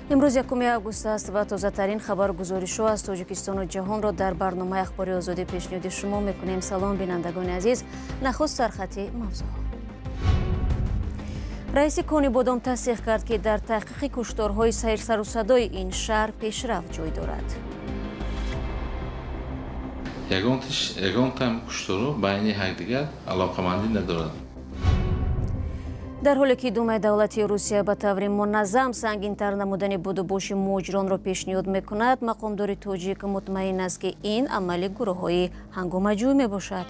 Имрӯз 1 август аст ва тозатарин хабаргузоришҳо аз Тоҷикистону ҷаҳонро дар барномаи Ахбори Озодӣ пешниҳоди шумо мекунем. Салом, бинандагони азиз. Нахуст сархати мавзӯъҳо. Раиси Конибодом тасдиқ кард, ки дар таҳқиқи кушторҳои сарусадои ин шаҳр пешрафт ҷой дорад. Ягонтам кушторо байни ҳакдигар алоқамандӣ надорад. Дар ҳоле ки Думаи давлатии Русия ба таври муназзам сангинтар намудани будубоши муҳоҷиронро пешниҳод мекунад, мақомдори тоҷик мутмаин аст, ки ин амали гурӯҳҳои ҳангомаҷӯй мебошад.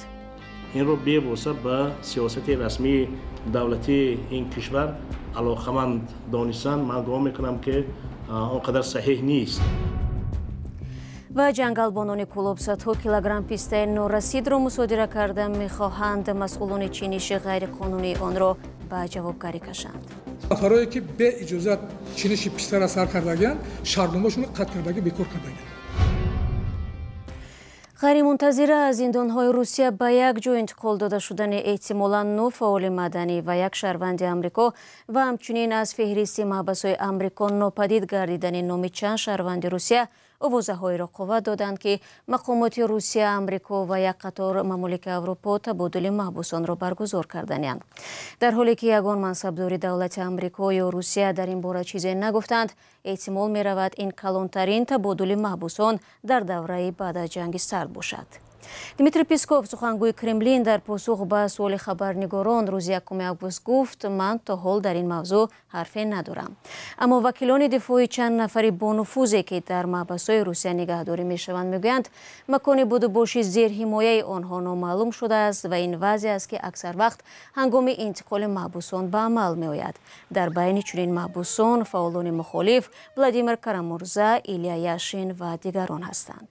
Инро бевосита ба сиёсати расмии давлатии ин кишвар алоқаманд донистан, ман гумон мекунам, ки он қадар саҳеҳ нест. Ва ҷангалбонони Кӯлоб садҳо килограмм пистаи норасидро мусодира карда, мехоҳанд масъулони чиниши ғайриқонунии онро ба ҷавобгарӣ кашанд. Нафарое ки беиҷозат чиниши пистара сар кардагианд, шартномашонро қатъ кардагӣ, бекор кардагианд. Ғайримунтазира аз зиндонҳои Русия ба як ҷо интиқол дода шудани эҳтимолан нӯ фаъоли маданӣ ва як шаҳрванди Амрико ва ҳамчунин аз феҳристи маҳбасҳои Амрико нопадид гардидани номи чанд шаҳрванди Русия овозаҳоеро қувват доданд, ки мақомоти Русия, Амрико ва як қатор мамолики Аврупо табодули маҳбусонро баргузор карданианд. Дар ҳоле ки ягон мансабдори давлати Амрико ё Русия дар ин бора чизе нагуфтанд, эҳтимол меравад, ин калонтарин табодули маҳбусон дар давраи баъд аз ҷанги сард бошад. Дмитрий Песков, сухангӯи Кремлин, дар посух ба суоли хабарнигорон рӯзи 1 август гуфт: «Ман то ҳол дар ин мавзӯъ ҳарфе надорам». Аммо вакилони дифои чанд нафари бонуфузе, ки дар маҳбасҳои Русия нигаҳдорӣ мешаванд, мегӯянд, макони будубоши зерҳимояи онҳо номаълум шудааст ва ин вазъе аст, ки аксар вақт ҳангоми интиқоли маҳбусон ба амал меояд. Дар байни чунин маҳбусон фаъолони мухолиф Владимир Карамурза, Илия Яшин ва дигарон ҳастанд.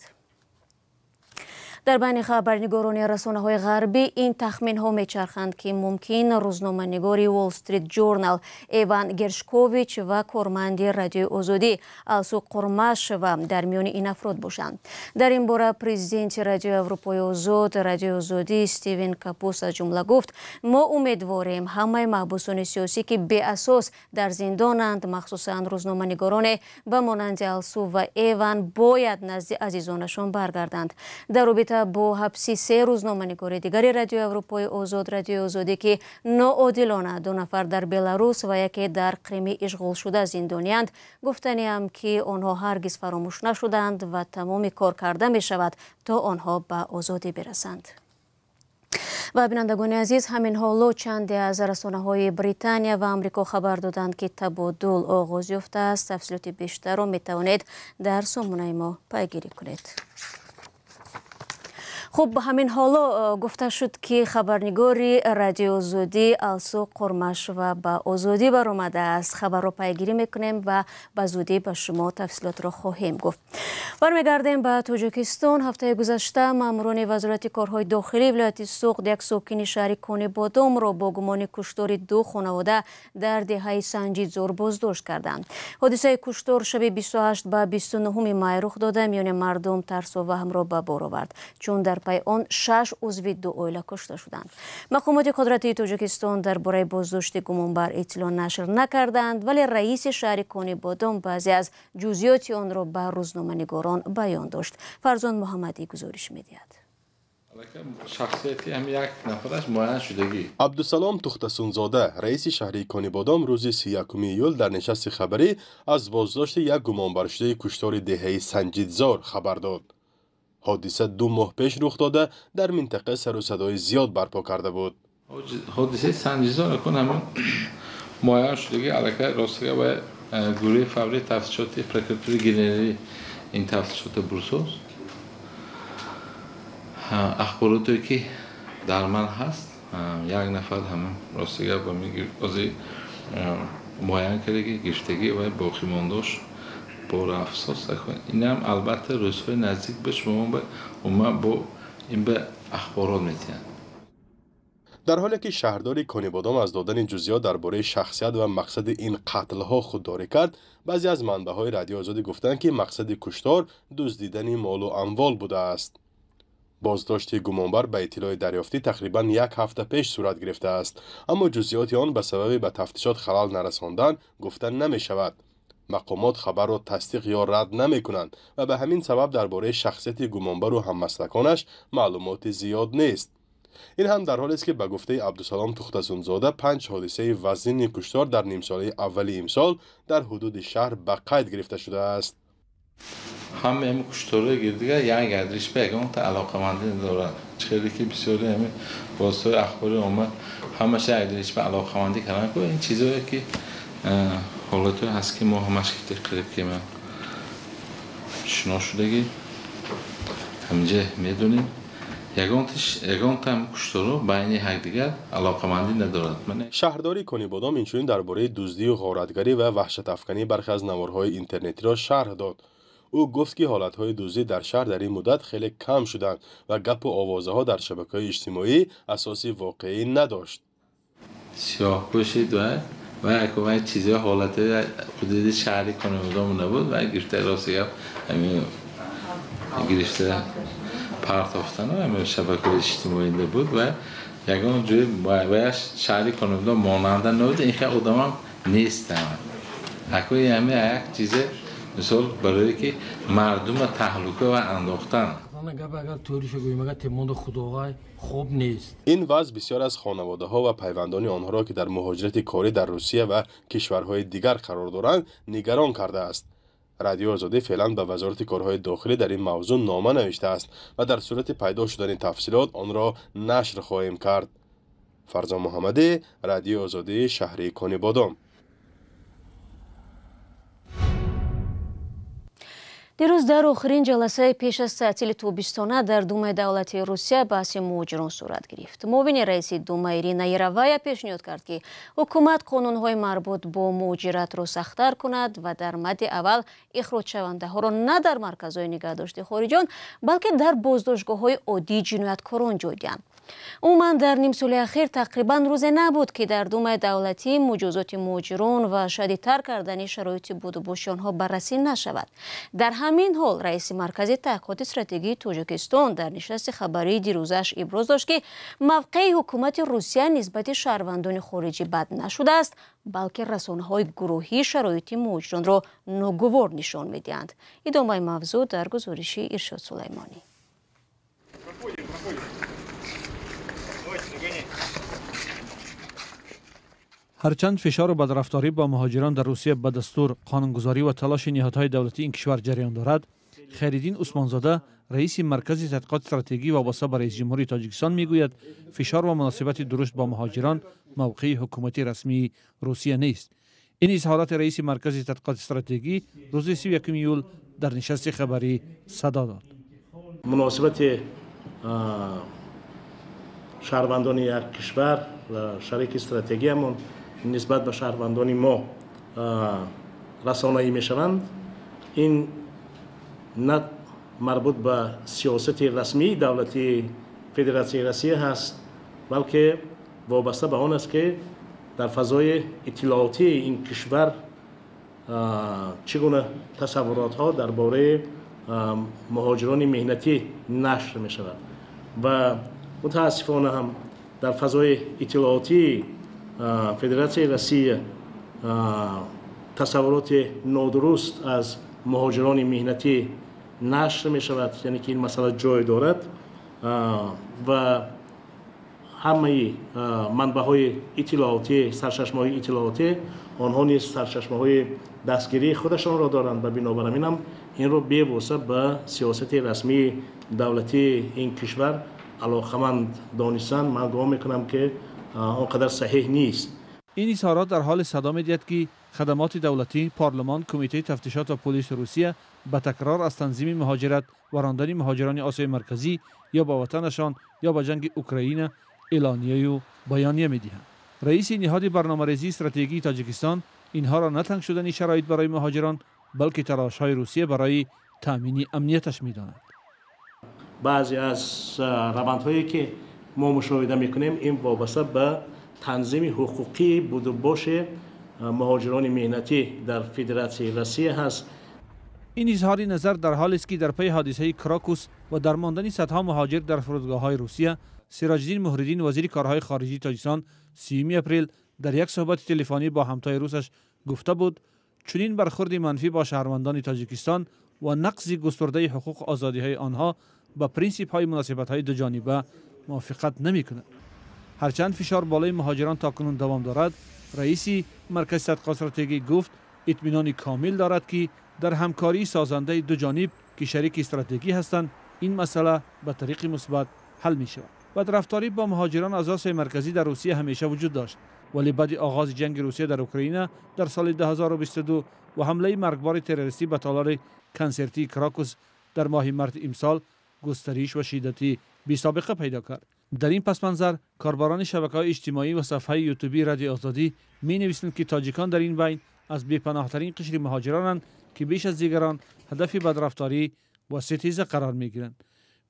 Дар байни хабарнигорони расонаҳои ғарбӣ ин тахминҳо мечарханд, ки мумкин рӯзноманигори Wall Street Journal Эван Гершкович ва корманди Радиои Озодӣ Алсу Қурмашева дар миёни ин афрод бошанд. Дар ин бора президенти Радиои Аврупои Озод, Радиои Озодӣ, Стивен Капус аз ҷумла гуфт: «Мо умедворем, ҳамаи маҳбусони сиёсӣ, ки беасос дар зиндонанд, махсусан рӯзноманигороне ба монанди Алсу ва Эван, бояд назди азизонашон баргарданд». Дар робита бо ҳабси се рӯзноманигори дигари Радиои Аврупои Озод, Радиои Озодӣ, ки ноодилона ду нафар дар Беларус ва яке дар Қрими ишғолшуда зиндонианд, гуфтаниам, ки онҳо ҳаргиз фаромӯш нашуданд ва тамоми кор карда мешавад, то онҳо ба озодӣ бирасанд. Ва бинандагони азиз, ҳамин ҳоло чанде аз расонаҳои Британия ва Амрико хабар доданд, ки табодул оғоз ёфтааст. Тафсилоти бештарро метавонед дар сомонаи мо пайгирӣ кунед. Хуб, ҳамин ҳоло гуфта шуд, ки хабарнигори Радиои Озодӣ Алсу Қурмашева ба озодӣ баромадааст. Хабарро пайгирӣ мекунем ва ба зудӣ ба шумо тафсилотро хоҳем гуфт. Бармегардем ба Тоҷикистон. Ҳафтаи гузашта маъмурони Вазорати корҳои дохилии вилояти Суғд як сокини шаҳри Конибодомро бо гумони куштори ду хонавода дар деҳаи Санҷидзор боздошт карданд. Ҳодисаи куштор шаби 28 ба 29 май рух дода, миёни мардум тарсу ваҳмро ба бор овард, чун дар пай он шаш узви ду оила кушта шуданд. Мақомоти қудратии Тоҷикистон дар бораи боздошти гумонбар иттилоъ нашр накарданд, вале раиси шаҳри Конибодом баъзе аз ҷузъиёти онро ба рӯзноманигорон баён дошт. Фарзон Муҳаммадӣ гузориш медиҳад. Шахсияти ҳам як нафараш муайян шудагӣ. Абдусалом Тухтасунзода, раиси шаҳри Конибодом, рӯзи 31 июл дар нишасти хабарӣ аз боздошти як гумонбаршудаи куштори деҳаи Санҷидзор хабар дод. Ҳодиса 2 моҳ пеш рух дода, дар минтақа сару садои зиёд барпо карда буд. Ҳодисаи Санҷидзор акун ҳамон муайян шудагӣ аллакай. Ростига, ва гурӯҳи фаврии тафтишоти прокуратураи генералӣ ин тафтишота бурсоз. Ахборотое ки дар ман ҳаст, як нафар ҳамон, ростига, ба ози муайян кардаги, гирифтагӣ ва боқимондош бо рафсос. Инам албатта рӯзҳои наздик ба шумо умуман бо ин ба ахборот метиҳанд. Дар ҳоле ки шаҳрдори Конибодом аз додани ҷузъиёт дар бораи шахсият ва мақсади ин қатлҳо худдорӣ кард, баъзе аз манбаъҳои Радиои Озодӣ гуфтанд, ки мақсади куштор дуздидани молу амвол будааст. Боздошти гумонбар, ба иттилои дарёфтӣ, тақрибан як ҳафта пеш сурат гирифтааст, аммо ҷузъиёти он ба сабаби ба тафтишот халал нарасондан гуфта намешавад. Мақомот хабарро тасдиқ ё рад намекунанд ва ба ҳамин сабаб дар бораи шахсияти гумонбару ҳаммаслаконаш маълумоти зиёд нест. Ин ҳам дар ҳолест, ки ба гуфтаи Абдусалом Тухтасунзода 5 ҳодисаи вазнини куштор дар нимсолаи аввали имсол дар ҳудуди шаҳр ба қайд гирифта шудааст. Ҳамаи ҳамин кушторҳои дигар як гардиш ба ягонта алоқамандӣ надорад. Хеле ки бисёри ҳамин воситаҳои ахбори омма ҳамаша якдилиш ба алоқамандӣ карданд. Ин чизое ки ҳолатҳое ҳаст, ки мо ҳамаш қариб ки шинос шудагӣ, ҳаминҷа медонем, ягонта кушторҳо байни якдигар алоқамандӣ надорад. Шаҳрдори Конибодом инчунин дар бораи дуздию ғоратгарӣ ва ваҳшатафканӣ бархе аз наворҳои интернетиро шарҳ дод. Ӯ гуфт, ки ҳолатҳои дуздӣ дар шаҳр дар ин муддат хеле кам шуданд ва гапу овозаҳо дар шабакаҳои иҷтимоӣ асоси воқеӣ надошт. Сиёҳпӯшид ва як чизҳои ҳолати ҳудуди шаҳри Конибодом набуд ва гирифта рости гап ҳамин гирифта партофтану ҳамин шабакаҳои иҷтимоӣ набуд ва ягон ҷои ваяш шаҳри Конибодом монанда набуд. Ин хел одамам нестанд. Акои ҳамин як чизе мисол барое ки мардума таҳлука ва андохтан. Ин вазъ бисёр аз хонаводаҳо ва пайвандони онҳоро, ки дар муҳоҷирати корӣ дар Русия ва кишварҳои дигар қарор доранд, нигарон кардааст. Радиои Озодӣ феълан ба Вазорати корҳои дохилӣ дар ин мавзӯъ нома навиштааст ва дар сурати пайдо шудани тафсилот онро нашр хоҳем кард. Фарзон Муҳаммадӣ, Радиои Озодӣ, шаҳри Конибодом. Дирӯз дар охирин ҷаласаи пеш аз таътили тобистона дар Думаи давлатии Русия баҳси муҳоҷирон сурат гирифт. Муовини раиси Дума Ирина Яровая пешниҳод кард, ки ҳукумат қонунҳои марбут бо муҳоҷиратро сахттар кунад ва дар мадди аввал ихроҷшавандаҳоро на дар марказҳои нигаҳдошти хориҷон, балки дар боздоштгоҳҳои оддии ҷинояткорон ҷой диҳанд. Умуман дар нимсоли ахир тақрибан рӯзе набуд, ки дар Думаи давлатӣ муҷозоти муҳоҷирон ва шадидтар кардани шароити будубоши онҳо баррасӣ нашавад. Дар ҳамин ҳол раиси Маркази таҳқиқоти стратегии Тоҷикистон дар нишасти хабарии дирӯзааш иброз дошт, ки мавқеи ҳукумати Русия нисбати шаҳрвандони хориҷӣ бад нашудааст, балки расонаҳои гурӯҳӣ шароити муҳоҷиронро ногувор нишон медиҳанд. Идомаи мавзӯъ дар гузориши Иршод Сулаймонӣ. Ҳарчанд фишору бадрафторӣ бо муҳоҷирон дар Русия ба дастур, қонунгузорӣ ва талоши ниҳодҳои давлатии ин кишвар ҷараён дорад, Хайриддин Усмонзода, раиси Маркази таҳқиқоти стратегӣ вобаста ба раиси ҷумҳурии Тоҷикистон, мегӯяд фишор ва муносибати дуруст бо муҳоҷирон мавқеи ҳукумати расмии Русия нест. Ин изҳороти раиси Маркази таҳқиқоти стратегӣ рӯзи 31 июл дар нишасти хабарӣ садо дод. Муносибати шаҳрвандони як кишвар ва шарики стратегиямон нисбат ба шаҳрвандони мо расонаӣ мешаванд, ин на марбут ба сиёсати расмии давлатии Федератсияи Россия ҳаст, балки вобаста ба он аст, ки дар фазои иттилоотии ин кишвар чӣ гуна тасаввуротҳо дар бораи муҳоҷирони меҳнатӣ нашр мешавад ва мутаассифона ҳам дар фазои иттилоотии Федератсияи Россия тасаввуроти нодуруст аз муҳоҷирони меҳнатӣ нашр мешавад, яъне ки ин масъала ҷой дорад ва ҳамаи манбаъҳои иттилоотӣ, сарчашмаҳои иттилоотӣ, онҳо низ сарчашмаҳои дастгирии худашонро доранд ва бинобар ин ҳам инро бевосита ба сиёсати расмии давлатии ин кишвар алоқаманд донистан ман гумон мекунам, ки он қадар саҳеҳ нест. Ин изҳорот дар ҳоле садо медиҳад, ки хадамоти давлатӣ, парлумон, кумитаи тафтишот ва полиси Русия ба такрор аз танзими муҳоҷират ва рондани муҳоҷирони Осиёи Марказӣ ё ба ватанашон ё ба ҷанги Украина эълонияю баёния медиҳанд. Раиси ниҳоди барномарезии стратегии Тоҷикистон инҳоро на танг шудани шароит барои муҳоҷирон, балки талошҳои Русия барои таъмини амнияташ медонад. Баъзе аз равандҳое ки мо мушоҳида мекунем, ин вобаста ба танзими ҳуқуқии будубоши муҳоҷирони меҳнатӣ дар Федератсияи Россия ҳаст. Ин изҳори назар дар ҳолест, ки дар пайи ҳодисаи Крокус ва дар мондани садҳо муҳоҷир дар фурудгоҳҳои Русия, Сироҷиддин Муҳриддин, вазири корҳои хориҷии Тоҷикистон, 30 апрел дар як суҳбати телефонӣ бо ҳамтои русаш гуфта буд, чунин бархӯрди манфӣ бо шаҳрвандони Тоҷикистон ва нақзи густурдаи ҳуқуқу озодиҳои онҳо ба принсипҳои муносибатҳои дуҷониба мувофиқат намекунад. Ҳарчанд фишор болои муҳоҷирон то кунун давом дорад, раиси маркази тадқиқоти стратегӣ гуфт итминони комил дорад, ки дар ҳамкории созандаи ду ҷониб, ки шарики стратегӣ ҳастанд, ин масъала ба тариқи мусбат ҳал мешавад. Бадрафторӣ бо муҳоҷирон аз Осиёи Марказӣ дар Русия ҳамеша вуҷуд дошт, вале баъди оғози ҷанги Русия дар Украина дар соли 2022 ва ҳамлаи маргбори террористӣ ба толори консертии Крокус дар моҳи марти имсол густариш ва шиддати бесобиқа пайдо кард. Дар ин пасманзар корбарони шабакаҳои иҷтимоӣ ва сафҳаи ютубии Радиои Озодӣ менависанд, ки тоҷикон дар ин байн аз бепаноҳтарин қишри муҳоҷиронанд, ки беш аз дигарон ҳадафи бадрафторӣ ва сетиза қарор мегиранд.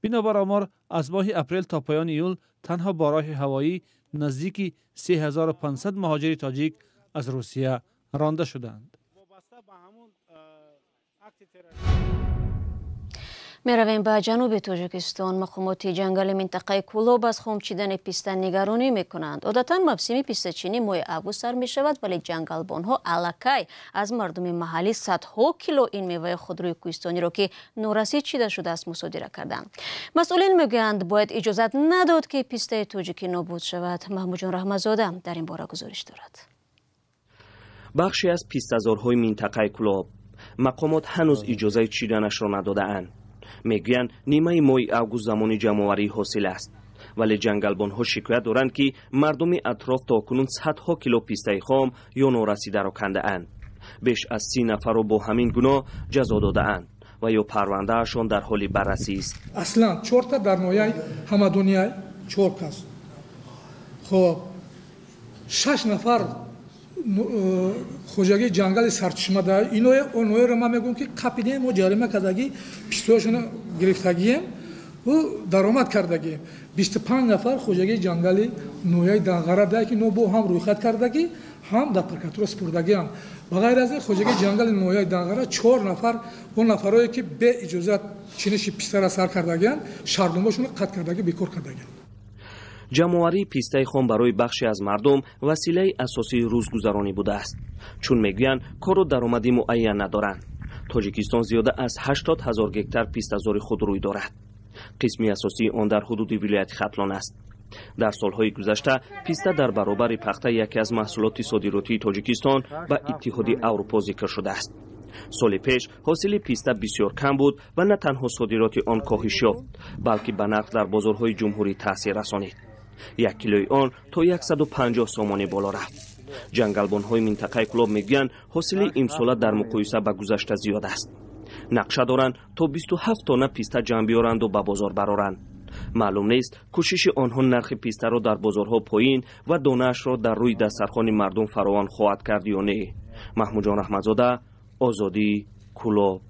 Бинобар омор, аз моҳи апрел то поёни июл танҳо бо роҳи ҳавоӣ наздики 3500 муҳоҷири тоҷик аз Русия ронда шуданд. Меравем ба ҷануби Тоҷикистон. Мақомоти ҷангали минтақаи Кӯлоб аз хом чидани писта нигаронӣ мекунанд. Одатан мавсими пистачинӣ моҳи август сар мешавад, вале ҷангалбонҳо аллакай аз мардуми маҳаллӣ садҳо кило ин меваи худрӯи кӯҳистониро, ки норасид чида шудааст, мусодира карданд. Масъулин мегӯянд, бояд иҷозат надод, ки пистаи тоҷикӣ нобуд шавад. Маҳмудҷон Раҳматзода дар ин бора гузориш дорад. Бахше аз пистазорҳои минтақаи Кӯлоб мақомот ҳанӯз иҷозаи чиданашро надодаанд. Мегӯянд, нимаи моҳи август замони ҷамъоварии ҳосил аст, вале ҷангалбонҳо шикоят доранд, ки мардуми атроф то кунун садҳо кило пистаи хом ё норасидаро кандаанд. Беш аз 30 нафарро бо ҳамин гуноҳ ҷазо додаанд ва ё парвандаашон дар ҳоли баррасист. Аслан чорта дар ноҳияи Ҳамадониай чор кас, хоб шаш нафар хоҷагии ҷангали Сарчашма да иное оноеро ман мегӯям, ки қапидем, мо ҷарима кардагӣ, пистояшона гирифтагием ӯ даромад кардагием. 25 нафар хоҷагии ҷангали ноҳияи Данғара да, ки ино бо ҳам рӯйхат кардагӣ, ҳам дар прокуратура супурдагиам. Ба ғайр аз ин, хоҷагии ҷангали ноҳияи Данғара чор нафар, он нафарое ки бе иҷозат чиниши пистара сар кардагианд, шартномаашонро қатъ кардагӣ, бекор кардагианд. Ҷамъоварии пистаи хом барои бахше аз мардум василаи асосии рӯзгузаронӣ будааст, чун мегӯянд, кору даромади муайян надоранд. Тоҷикистон зиёда аз 80 ҳазор гектар пистазори худрӯй дорад. Қисми асосии он дар ҳудуди вилояти Хатлон аст. Дар солҳои гузашта писта дар баробари пахта яке аз маҳсулоти содиротии Тоҷикистон ба Иттиҳоди Аврупо зикр шудааст. Соли пеш ҳосили писта бисёр кам буд ва на танҳо содироти он коҳиш ёфт, балки ба нарх дар бозорҳои ҷумҳурӣ таъсир расонид. Як килои он то 150 сомонӣ боло рафт. Ҷангалбонҳои минтақаи Кӯлоб мегӯянд, ҳосили имсола дар муқоиса ба гузашта зиёд аст. Нақша доранд то 27 тонна писта ҷамъ биёранду ба бозор бароранд. Маълум нест, кӯшиши онҳо нархи пистаро дар бозорҳо поин ва донаашро дар рӯи дастархони мардум фаровон хоҳад кард ё не. Маҳмудҷон Раҳматзода, Озодӣ, Кӯлоб.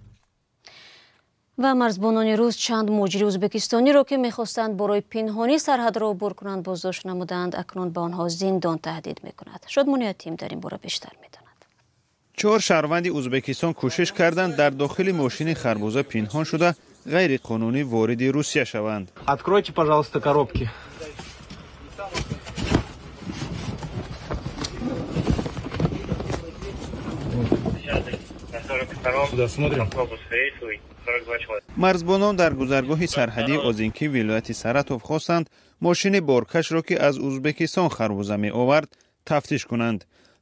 Ва марзбонони рус чанд муҳоҷири ӯзбекистониро, ки мехостанд барои пинҳонӣ сарҳадро убур кунанд, боздошт намуданд. Акнун ба онҳо зиндон таҳдид мекунад. Шодмони Ятим дар ин бора бештар медонад. Чор шаҳрванди Ӯзбекистон кӯшиш карданд дар дохили мошини харбуза пинҳон шуда ғайриқонунӣ вориди Русия шаванд. Откройте, пожалуйста, коробки. Марзбонон дар гузаргоҳи сарҳадии Озинки вилояти Саратов хостанд мошини боркашро, ки аз Ӯзбекистон харбуза меовард, тафтиш кунанд.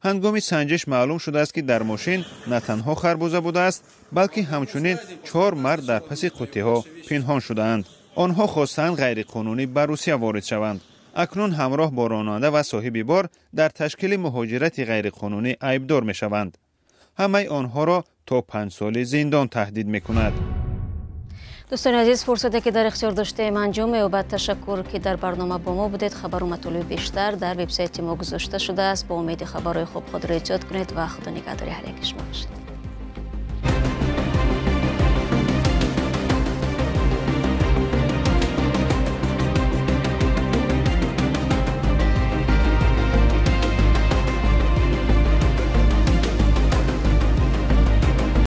Ҳангоми санҷиш маълум шудааст, ки дар мошин на танҳо харбуза будааст, балки ҳамчунин чор мард дар паси қуттиҳо пинҳон шудаанд. Онҳо хостанд ғайриқонунӣ ба Русия ворид шаванд. Акнун ҳамроҳ бо ронанда ва соҳиби бор дар ташкили муҳоҷирати ғайриқонунӣ айбдор мешаванд. Ҳамаи онҳоро то 5 соли зиндон таҳдид мекунад. Дӯстони азиз, фурсате ки дар ихтиёр доштаем анҷом меёбад. Ташаккур, ки дар барнома бо мо будед. Хабару матолиби бештар дар вебсайти мо гузошта шудааст. Бо умеди хабарҳои хуб худро эҳтиёт кунед ва худо нигаҳдори ҳар яки шумо бошад.